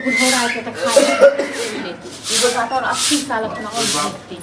बुढ़ौरा के तऽ खाइ लेती। ई गोटा तऽ 80 साल अपना और जीतती।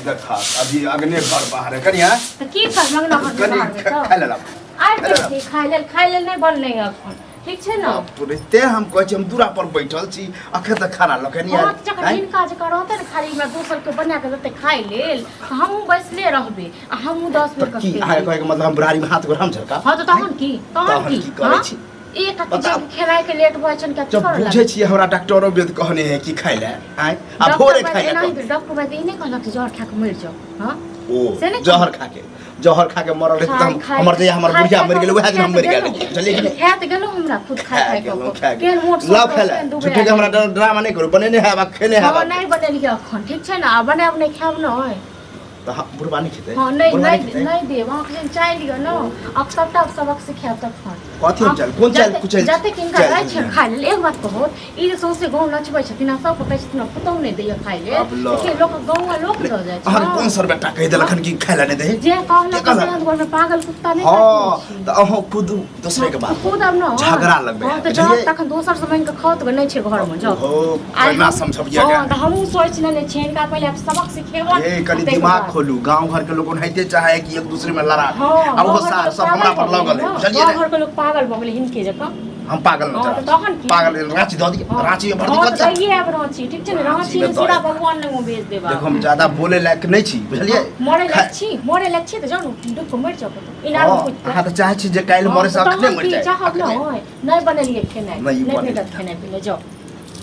देखा अभी अगने घर बाहर है कनिया। तऽ की कर मंगना घर कनि बाहर में तऽ खाय लेला। आबि गेल छी खाय लेल, खाय लेल नहि बनलै अखन, ठीक छै ने? तुरते हम कहै छी हम दूरा पर बैठल छी, अखन तक खाना लऽ के नहि हँ आयल। तऽ जखन हिनका जकाँ रहतै ने खाली हमरा दोसर के बना कऽ देतै खाय लेल तऽ हमहूँ बैसले रहबै आ हमहूँ 10 बेर तऽ की कऽ अहाँके कहैके मतलब हम बुढ़ारीमे हाथ गोड़ हम झलका? हँ तऽ तहन की, तहन तहन की की करै हँ? छी? एक हाथ बताउ। जब खेनाइ के लेट भऽ छनि कथी जब करऽ बुझै लागै छियै हमरा डॉक्टरो वेद कहने है कि खाय ले आँय आ डॉक्टर भोरे वैद्य खाय ले एनाही कहने। डॉक्टर वैद्य ई नहि कहलक जे जहर खा कऽ मरि जाउ? हँ ओ से नहि जहर खा के, जहर खा के मरल रहै तऽ हम खाइ- हमर जहिया हमर खाइ- बुढ़िया खाइ- मरि गेलै उएह दिन हम मरि गेल खाइ- रहियै, बुझलियै कि नहि? खाय तऽ गेलहुँ हमरा खुद खाय खा खाय गेलहुँ कऽ खा केहन मोट गेलहुँ। लाउ सोट खाय ले केहन दुबरायल। झूठे के हमरा ड्रामा नहि करू, बनेने हैब आ खेने हैब। हँ नहि बनेलियै अखन, ठीक छै ने? आ बनायब नहि खायब नहि तऽ बुढ़बा नहि खेतै? हँ नहि बुढ़बा नहि खेतै? नहि देब अहाँके, जहन चाय लिअ ने आब सबटा सबक सिखायब तखन। कथी हम चालि? कोन चालि? कुचैल जतेक हिनका चालि रहै छै देलियै? खाय लेल। एक बात कहू, ई जे सौंसे गाँव नचबै छथिन आ सबके कहै छथिन पुतहु नहि दैया खाय लेल, आब लऽ। देखियौ लोक गाँव लोक लऽ जाइ छै। अहाँके कोन सर बेटा कहि देलक हन कि खाय लए नहि दही? जे कहलक के कहलक? से घर में पागल कुत्ता नहि हँ काटने छी। तऽ अहूँ खुद दोसरे के बात खुद आब न झगड़ा लगबै हँ है, तऽ बुझलियै? जाउ तखन दोसर से मांगि कऽ खाउ तऽ नहि छै घर में जाउ। ओहो आइ केना हम- समझबियै हँ तऽ हमहूँ सोचि लेने छियै हिनका पहिले आब सबक सिखेबनि। ए कनि आ ताहिके दिमाग बाद। खोलू, गांव घर के लोग ओनाहिते चाहे कि एक दूसरे में लड़ा हँ आ ओहो गाँव सार घरके सब लोक हमरा पर पागल लगल भऽ है, गेलै बुझलियै ने ने? गाँव घरके लोक पागल भऽ गेलै हिनके जकाँ। हम पागल हँ न तऽ तहन की? पागल रांची दऽ दिअ, हँ। रांची में भर्ती हँ कऽ तऽ दिअ। दैये आयब राँची, ठीक छै ने? राँची राँची में में दऽ पूरा आयब। भगवान लग मे भेज देब देखो आब। हम ज्यादा बोले लायक नहीं छी, बुझलियै? मरे लायक छी, मरे लायक छी तऽ जाउ ने डूब कऽ मरि जाउ कतौ इनार में हँ, कूदि कऽ। अहाँ तऽ चाहै छी जे काल्हि हँ, मरे से तऽ अखने तहन मरि की जाय। चाहब अखने। नहि, नहि बनेलियै खेनाइ, नहि नहि बनेलियै। भेटत खेनाइ पिनाइ, जाउ।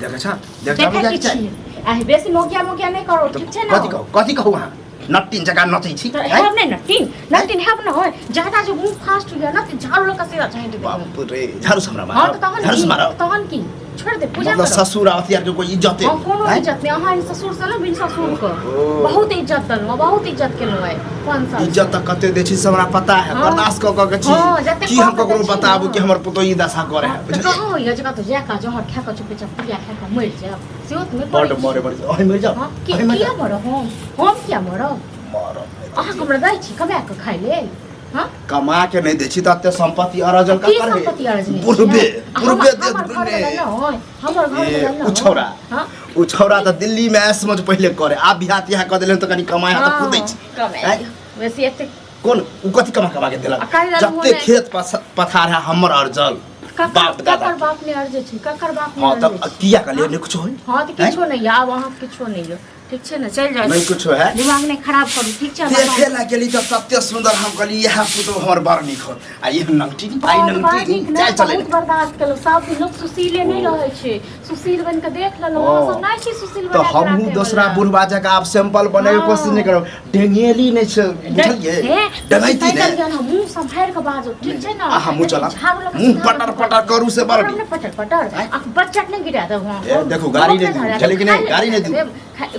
देखै छ, देख देखै की छी? आ बेसी मोगिया मोगिया नहि करू, ठीक छै ने? कथी कहू, कथी कहू? अहाँ नट्टिन जकाँ नचै छी। तऽ आँय? हेब नहि नटिन, नटिन हेब ने होय ज्यादा जे मुँह फास्ट होइया ने तऽ झाड़ू लऽ कऽ सीधा झाँटि देब। बाप रे, झाड़ू से हमरा हँ मारब? तऽ तहन झाड़ू से की मारब? तहन की छोड़ि दे पूजा मतलब करब। ससुर आ अथियार के कोई इज्जते हँ कोनो आँय? इज्जत नहि। अहाँ ससुर से ने बिन ससुर के ओहो। बहुत इज्जत देलहुँ, बहुत इज्जत केलहुँ आइ 5 साल। इज्जत तऽ कते दै छी से हमरा पता है। हँ। बर्दाश्त कऽ कऽ के छी। हँ, जतेक की कऽ हम कऽ ककरो दै छी बताबू ने। कि हमर पुतोह ई दशा करे है? तऽ बुझलियै? कहाँ होइया जे कतहु जाय कऽ जहर खा कऽ चुपेचाप पुड़िया खा कऽ मरि जायब, सेहो तऽ नहि बड्ड करै छी। मरे मरे अहीं मरि जाउ। हँ कि अहीं मरि किया जाउ। मरब हम? हम किया मरब? मरब नहि तऽ अहाँ हमरा दै छी कमा कऽ खाय लेल? हँ कमा के नहि दै छी तऽ एते संपत्ति अरजल की ककर है? संपत्ति अरजने बुढ़बे छियै? आ बुढ़बे हमर देत हमर घर ने। वला नहि, हमर घर ए, वला नहि। उ छौड़ा। हँ ओ छौड़ा तऽ दिल्ली में ऐश मौज पहिले करे, आब बियाह तियाह कऽ देले तऽ कनि कमाय है तऽ कुदै हँ छै। कमाय आँय? बेसी एते कोन उ कथी कमा कमा के देलक? आ काल्हि राति जते मोने- खेत पथार है हमर अरजल ककर बाप दादा ककर के। बाप ने अरजै छै? ककर बाप ने हँ अरजै तब छै? किया कहलियै नहि कुछो होय? हँ तऽ किछो नहि यऽ आब, अहाँके किछो नहि यऽ, ठीक छै ने? चलि जाउ। नहीं कुछो है। दिमाग नहि खराब करू, ठीक छै? देखे ला गेली तऽ तते सुंदर, हम कहली इएह पुतोह हमर बड़ नीक होत आ ई नंगटी आई बहुत बड़ नंगटी नीक चाल नहि चले। बहुत बर्दाश्त केलहुँ। सब दिन लोक सुशीले नहि रहै छै, सुशील बनि कऽ देख लेलहुँ। अहाँ सब नहि छी सुशील तऽ बना कऽ हमहूँ राखै दोसरा वला। बुढ़बा जकाँ आब सैंपल बनैके हँ। कोशिश नहि करब, डेंगेली नहि छै, बुझलियै? हे, डंगैती पैदल नहि। गेल, मुँह सम्हारि कऽ बाजू, ठीक छै ने? अहाँ मुँह चलाउ। झाड़ू लऽ कऽ मुँह सीधा पटर लऽ कऽ पटर करू से बड़ करब ने पटर पटर। आँय? आ बच्चा नहि गिरा देब हम। ए, देखू, गाड़ी नहि दियौ, बुझलियै कि नहि? गाड़ी नहि दियौ।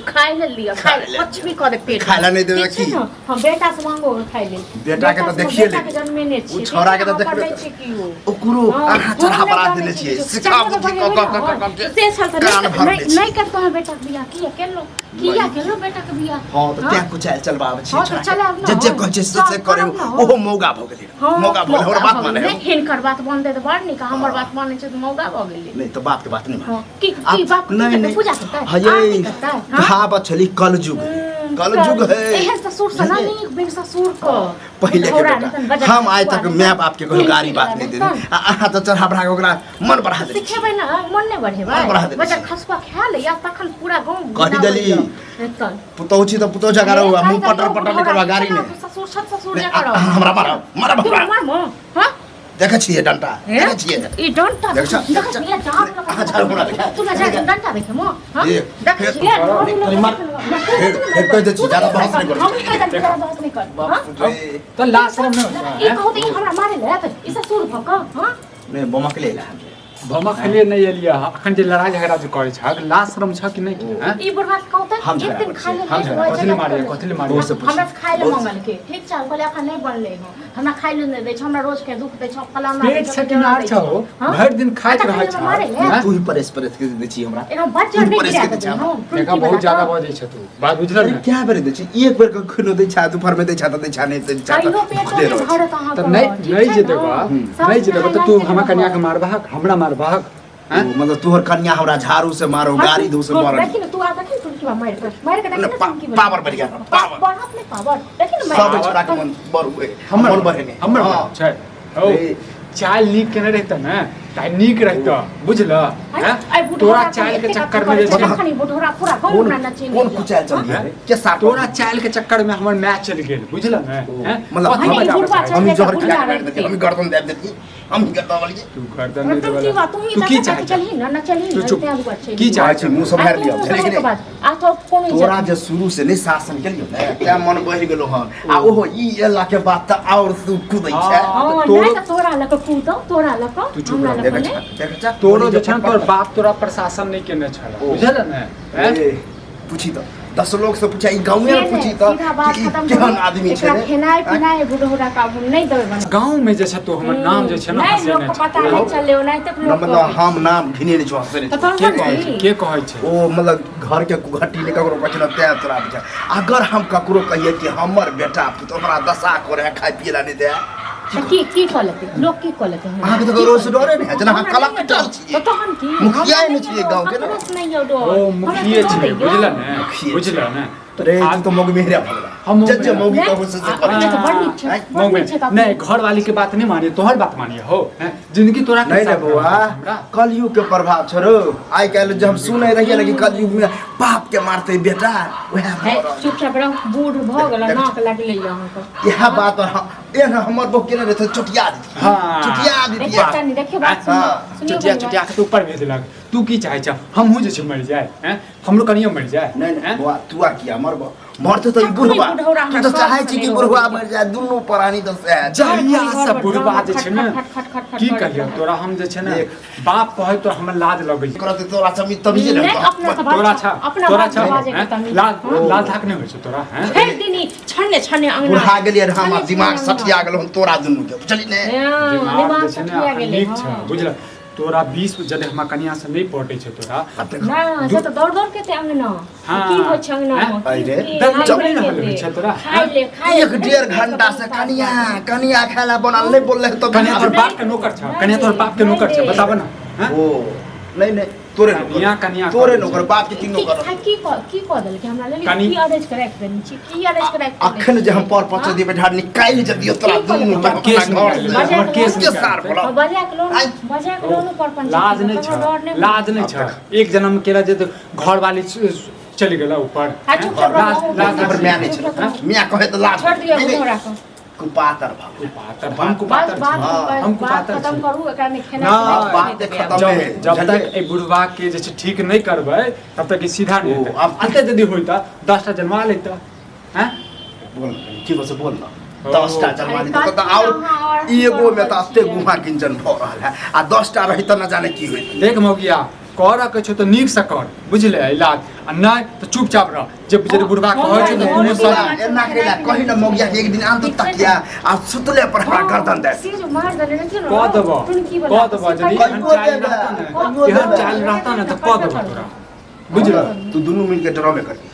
खाय लेल लिअ, खाय खाय लेल। कुछ भी कऽ दे पेट। खाय ला नहि देबै ठीक छै की? ने? हम बेटा से मांगो खाय लेल। बेटा के तऽ से देखिए बेटा के लेबै। जन्मेने ओ छियै, छौड़ा के ठीक तऽ छै ने? देखबे हमर नहि छै केओ। ओकरो हँ, अहाँ हम चढ़ा नहि बढ़ा जानै देने छी छियै किछो। सिखा चारि बुद्धि बजे कऽ कऽ कऽ ने, कऽ के से छल तऽ कान नहि भरने नहि छी। नहि करतौ अहाँ बेटाके बियाह, किया केलहुँ? किया केलहुँ बेटाके बियाह? हँ तऽ तैं कुचालि चलबाबै छी हँ, तऽ छोड़ा के। चलायब ने। जे जे कहै छै से चल, से करे। करब ने। ओहो मौगा भऽ गेलै। हँ मौगा भऽ गेलै, हमर मौगा बात भऽ माने गेलै। है। हिनकर बात मानतै तऽ बड़ नीक, हमर बात मानै छै तऽ मौगा भऽ गेलै। नहि तऽ बाप के बात नहि माने। हँ की की आब बाप की नहीं करतै? नहीं पूजा करतै, हये आरती करतै? हँ? कहावत छली कलयुग है, कलयुग है। एहन ससुर से ना बुझलियै? नीक बिन ससुर क पहिले के बुढ़ौरा बेटा नहि तहन बजट हम आइ तक खुआ माय बाप के कहियो नहि गारी बात नहीं तहन। देने आ अहाँ तऽ चढ़ा बढ़ा के ओकरा मन बढ़ा देने छी। सिखेबै ने, मन नहि बढ़ेबै। मन बढ़ा देने बजट छी। खसुआ खा ले या तखन पूरा गाँव कहि देली। तहन पुतहु छी तऽ पुतहु जकाँ रहू आ मुँह पटर पटर नहि करबा, गारी नहि। ससुर छत ससुर नहि, जकाँ रहू। अहाँ हमरा मारब, मारब तू हमरा। मारबो? हँ देखै छियै डंटा? हे? देखै छियै? ई डंटा देखै छ? देखै छियै झाड़ू लऽ कऽ- अहाँ झाड़ू हमरा देखा। तू ना झाड़ू डंटा देखे मो हँ देख, देखै फेर- छियै झाड़ू लऽ कनि मार। कऽ- फेर कहि दै छी, ज्यादा बहस नहि करू। हम कहि दै छी, ज्यादा बहस नहि कर। हँ? रे, तऽ लाज शरम नहि होइ ई छै? कहू तऽ ई हमरा मारे लए आयत? ई ससुर भऽ कऽ? हँ नहि बमकले ला। भमक खेलिए नहि एलियै हँ। अखन जे लड़ाइ झगड़ा जे करै छहक, लाज शरम छह कि नहि कि हँ? ई बुढ़वा के कहू तऽ हम एक झगड़ा दिन करै खाय छियै, लेल हम लेट झगड़ा भऽ कथी जाइ ले मारियै, कथी ले मारियै? बहुत से पूछ। हमरा से खाय ले बहुत से। मंगलके, ठीक छै? हम कहलियै अखन नहि बनलै हँ, हमरा खाय लेल नहि दै छै, हमरा रोज के दुख दै छै, फलाना दै पेट छै, छै कि ढिमकाना नार दै छौ छै। हँ? भरि दिन खाइत तखन रहै हमरा छह मारै ले? हँ? तू ही परेश परेश के दै छी हमरा। एकरा बच्चा तू ही नहि परेश गिरा के दै देबै छै हमरा। हम देखा टुनकी बहुत बना ज्यादा कऽ। बजै छ तू, बात बुझल अरे ने? क्या बेर दै छी? एक बेर के खुनो दै छा, दुपहर में दै छा तऽ दै छा, नहि दै छा तऽ कहियो पेटो भुखले नहि रहै छै। भरत अहाँके, तऽ नहि ठीक नहि छै जे ने? देबह, सब नहि जे देबह तऽ तू नहाय हमरा लायक कनियाके रहब। मारबहक, हमरा मारबहक। हैं? मतलब तोहर कन्या हमरा झाड़ू से मारो, गाड़ी दो से मारो। देखी ना तू आ, देखी टुनकी मार के, मार के देखी ना टुनकी। पावर बढ़ गया, पावर। बढ़त नहीं, पावर देखी ना। सब छोरा के मन बढ़ हुए, हमर मन बढ़े नहीं। हमर हाँ। छै ओ चाल नीक केने रहता ने ताइ नीक रहता, बुझल? हैं? तोरा चाल के चक्कर में जे छै, बुढ़ोरा पूरा गाँव कोन हमरा नचेने। कोन कुचाल चल गया रे? के साथ तोरा चाल के चक्कर में हमर मैच चल गेल, बुझल ने? हैं? मतलब कथी हम बजाबै बुढ़वा चाहै? हम चल जहर बुढ़वा खिला के मारि रहते। देती, हम गर्दन दे देती, हम गर्दन वाली। तू गर्दन नहीं तू की देबला। बात, तू तू की चाहै? चलही ना, ना चलही तू ना, चुप। तें दुआरे चलि की चाहै? छै मुंह सम्हारि लिअ, बुझलियै कि नहि? आ तो कोनो तोरा जे शुरू से नहि शासन केलियो ने, तें मन बढ़ि गेलो हन। आ ओहो ई एला के बाद तऽ आओर तू कुदै छै। हाँ। हां, तोरो- नहि तऽ तोरा लऽ कऽ कूदौ, तोरा लऽ कऽ, तू चुप हमरा रह, लऽ कऽ देख नहि। देख जा, तोरो जे छै ने, तोहर बाप तोरा प्रशासन नहीं केने छल, ओ। बुझल ने? हैं? ए, पूछी तऽ 10 लोग से पूछा, ई गाँवे से में नहि, पूछी तऽ सीधा बात कि ई खतम केहन करू। आदमी छै एकरा रे? खेनाइ पिनाइ बुढ़ौरा का हम नहि देबै बना। गाँव में जे छै तो हमर नाम जे छै ने नहि, हंसे लोक नहि के छै। पता नहि चललै, ओनाहिते न लोक मतलब हम नाम घिने छौ, हंसे नहि तऽ छौ। के तहन कहै छै? की? के कहै छै? ओ मतलब घर के कुघट्टी ने ककरो कहै छै ने, तें तोरा बुझा। अगर हम ककरो कहिए कि हमर बेटा पुतोह हमरा दशा करे है, खाय पिए ला नहि दे, तऽ की की कऽ लेतै लोक? की कऽ लेतै हमरा? अहाँके तऽ ककरो से डरे नहि है, जेना अहाँ हमरा नहि कलक्टर डर। छियै। तऽ तहन की? मुखिया हमरा नहि छियै गाँव के ने? ककरो से नहि यौ डर। ओ हमरा मुखिये तऽ छै, डर यौ। बुझल ने? मुखिये बुझल ने? रे तू तऽ मौगी मेहरा भगला हम जे जे मौगी नहि, कहू से से आ- करै नहि छै। तऽ बड़ नीक छै, आँय? बड़ नीक छै तऽ नहीं, घर वाली के बात नहीं मानिए, तोहर बात मानिए हो। हैं? जिंदगी तोरा के नहीं रे साथ बौआ, हमरा। कलयुग के प्रभाव छौ रौ। आइ काल्हि जे हम सुनै रहियै ने कि कलयुग में बाप के मारतै बेटा, उएह भऽ है, रहल। चुपचाप रह, बूढ़ भऽ गेल, देख- नाक लगलै अहाँके। इएह बात पर एहन हमर बहु केने रहतै, चोटिया दितियै। हाँ। चोटिया देखियौ दितियै। तनी, देखियौ बात सुनियौ, हाँ। सुनियौ चुटिया बौआ। चुटिया के तो ऊपर भेज देलक। तू की चाहे छ? हमहूँ जे छै मरि जाए, हैं? हमरो कनियो मरि जाए? नहीं नहीं हैं? बौआ, तू आ किया मरबो? मरते तऽ ई बुढ़वा। बुढ़ौरा तू तऽ हमरा चाहै सब छी कि सने बुढ़वा रहै। मरि जाए, दुनू प्राणी तऽ सएह छै। जहिया घर से पर बुढ़वा ड्रामा जे छै ने, खट खट खट खट खट की करैत कहियौ रहत। तोरा हम जे छै ने, देख। बाप कहै तो हमर लाज लगै छै। करत तोरा समी तमीजे नहि, नहि। अपना से तोरा बात छ, अपना तोरा बात छ, बाजैके हैं? तमीज। लाज हाँ। लाज धाक नहि होइ छै तोरा, हैं? भरि दिन ई छन्ने छन्ने अंगना। बुढ़ा गेलियै रहै, हमर छन्ने दिमाग छन्ने अंगना। सठिया गेल हन तोरा दुनू के, बुझली ने? हाँ, दिमाग दिमाग जे छै ने सठिया अखन गेलै, नीक छ, हाँ। बुझल? तोरा 20 जदि हमरा कनिया से नहि पटै छै तोरा, नहि, से तऽ दौड़ दौड़ के एतै अंगना। हाँ। की होइ छै अंगना मे? अरे रे। दर्द की नहि नहि रहल होइ छै तोरा, खाय ले, खाय ले। एक डेढ़ घंटा से कनिया कनिया खाय ला बनल नहि बोलले तऽ कनिया तोहर बाप के नौकर छ, कनिया तोहर बाप के नौकर छ, बताब ना? हैं? ओ नहीं नहीं, तोरे नौकर, कनिया कनिया तोरे करै छै। नौकर, बाप के की की नौकर? खाय, की कऽ, की कऽ देलकै हमरा लेल? कनि- की अरेज के राखि देने छी? की अरेज के राखि देने अखन जे हम पर पच हाँ? देबै ढार निकालि जे दियौ तोरा की कऽ दुनू देलकै? के केस अपना घर निकालि से। लेबै, हमर केस के निकालि सार लेबै। बोला। हाँ, बजा के लोन, आइ। बजा के लोन पर पंचायत लाज में नहीं ककरो डर छ, नहि। लाज नहीं छ। एक जन्म केला जे घर वाली चलि गेला ऊपर। आ, चुपचाप रह, लाज अहूँ लाज हमर माय नहि चुप छै, रह। माय कहै तऽ लाज। छोड़ि दियौ नहीं, नहीं, बुढ़ौरा के। कुपातर भऽ गेल। कुपातर, हम बस कुपातर छी। बात हाँ, हम बात कुपातर खत्म छी। करू, एकरा नहि खेनाइ ना, पिनाइ बात नहि देबै खत्म आब। जब भेल, जब तक बुझलियै? एहि बुढ़वा के जे छै ठीक नहि करबै तब तक ई सीधा नहि ओ, हेतै। आब- एते यदि होइता 10टा जन्मा लेता, हैं? बोल न कनी, की बस बोल न। ओ। 10टा जन्मा अरे ली तऽ कथी आओर अहाँ आओर की एगो में तऽ कऽ रहल एते छियै? गुहा किंचन भऽ रहल है, आ 10टा रही तऽ न जाने की होइत। देख मौगिया, कर के छौ तऽ नीक से कर, बुझले? इलाज आ नहि तऽ चुपचाप रह। जे जे बुढ़वा कहै छौ तऽ हम तू सब एना कैला कही न मौगिया के एक दिन आन तऽ तकिया आ सुतले पर हमरा गर्दन दे। से जो मार देने रहथिन ने, कऽ देबऽ, टुनकी वाला, कऽ देबऽ। से यदि कहियो एहन चालि देबै, रहता ने, कहियो एहन देबै। चालि रहता ने तऽ कऽ देबऽ तोरा, बुझल? तू दुनू मिल के ड्रामे करबी।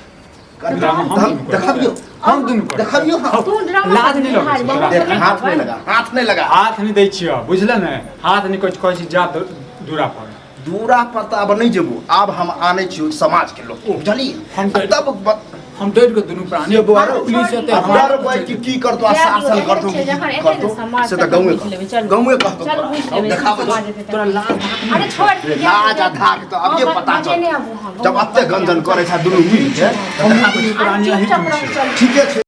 ड्रामा हम दुनू करबै। देखबियौ, हम दुनू करबै। देखबियौ हम। तू ड्रामा लाज नहि लगै छै तोरा? देख, हाथ नहीं लगा, हाथ नहीं लगा। हाथ नहि दै छियौ, बुझल ने? हाथ नहि कहै कहै छी, जा दूरा पर। दूरा पर तऽ आब नहि जेबो, आब हम आनै छियौ समाज के लोग, बुझली? हम तऽ- तब हम डरि कऽ दुनू प्राणी से बौआ रौ, पुलिस एतै, आब हमरा डरबै कि की करतो आ जाए दियौ, शासन एहन करतो छै, कि जखन की एतै ने करतो, समाज से तऽ तखन गाँवे बुझि लेबै, कहतो, चलू। गाँवे कहतो चलू, तोरा। बुझि लेबै, देखाबै समाज छी। एतै तखन। तोरा लाज धाक नहि अरे छोड़ रे, लाज आ धाक तऽ अभिये हाँ, पता बजेने चल आबू, हाँ, जब गाँव एते गंजन करै छै दुनू मिल के हम दुनू प्राणी चुपचाप अही रहू, चलू। ठीके छै।